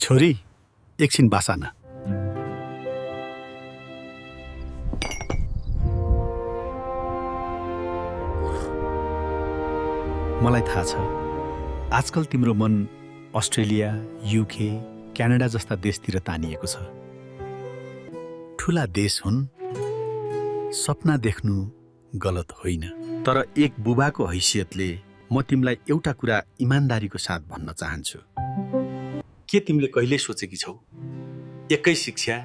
छोरी एकछिन बासा न। मलाई थाहा छ आजकल तिम्रो मन अस्ट्रेलिया, युके, क्यानाडा जस्ता देशतिर तानिएको छ। ठुला देश हुन्, सपना देख्नु गलत होइन। तर एक बुबाको हैसियतले म तिमीलाई एउटा कुरा इमानदारीको साथ भन्न चाहन्छु। के तिमीले कहिले सोचेकी छौ एकै शिक्षा,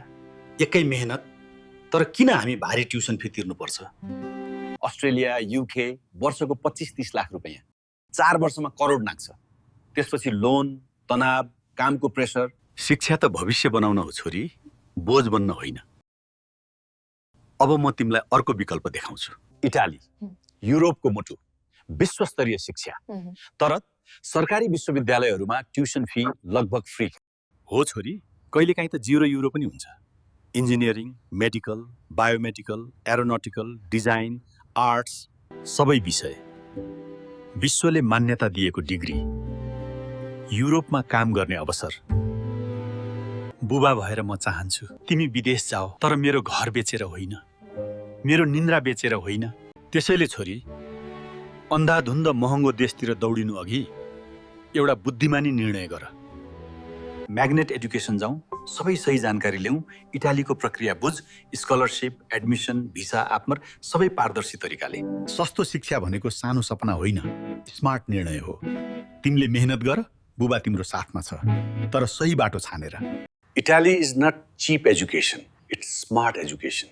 एकै मेहनत, तर किन हामी भारी ट्युसन फी तिर्नुपर्छ? अस्ट्रेलिया, युके वर्षको 25-30 लाख रुपैयाँ, 4 वर्षमा करोड नाग्छ। त्यसपछि लोन, तनाव, कामको प्रेसर। शिक्षा त भविष्य बनाउन हो छोरी, बोझ बन्न होइन। अब म तिमीलाई अर्को विकल्प देखाउँछु। इटाली, युरोपको मुटु, विश्वस्तरीय शिक्षा, तर सरकारी विश्वविद्यालयहरूमा ट्युसन फी लगभग फ्री। हो छोरी, कहिलेकाहीँ त 0 युरो पनि हुन्छ। Engineering, medical, biomedical, aeronautical, design, arts, सबै विषय विश्वले मान्यता दिएको डिग्री, युरोपमा काम गर्ने अवसर। बुबा भएर म चाहन्छु तिमी विदेश जाऊ, तर मेरो घर बेचेर होइन, मेरो निन्द्रा बेचेर होइन। त्यसैले छोरी, अन्धाधुन्द महँगो देशतिर दौडिनु अघि एउटा बुद्धिमानी निर्णय गर। म्याग्नेट एजुकेसन जाउँ, सबै सही जानकारी ल्याउँ, इटालीको प्रक्रिया बुझ, स्कलरसिप, एडमिसन, भिसा, आत्मर सबै पारदर्शी तरिकाले। सस्तो शिक्षा भनेको सानो सपना होइन, स्मार्ट निर्णय हो। तिमीले मेहनत गर, बुबा तिम्रो साथमा छ, तर सही बाटो छानेर। Italy is not cheap education, it's smart education.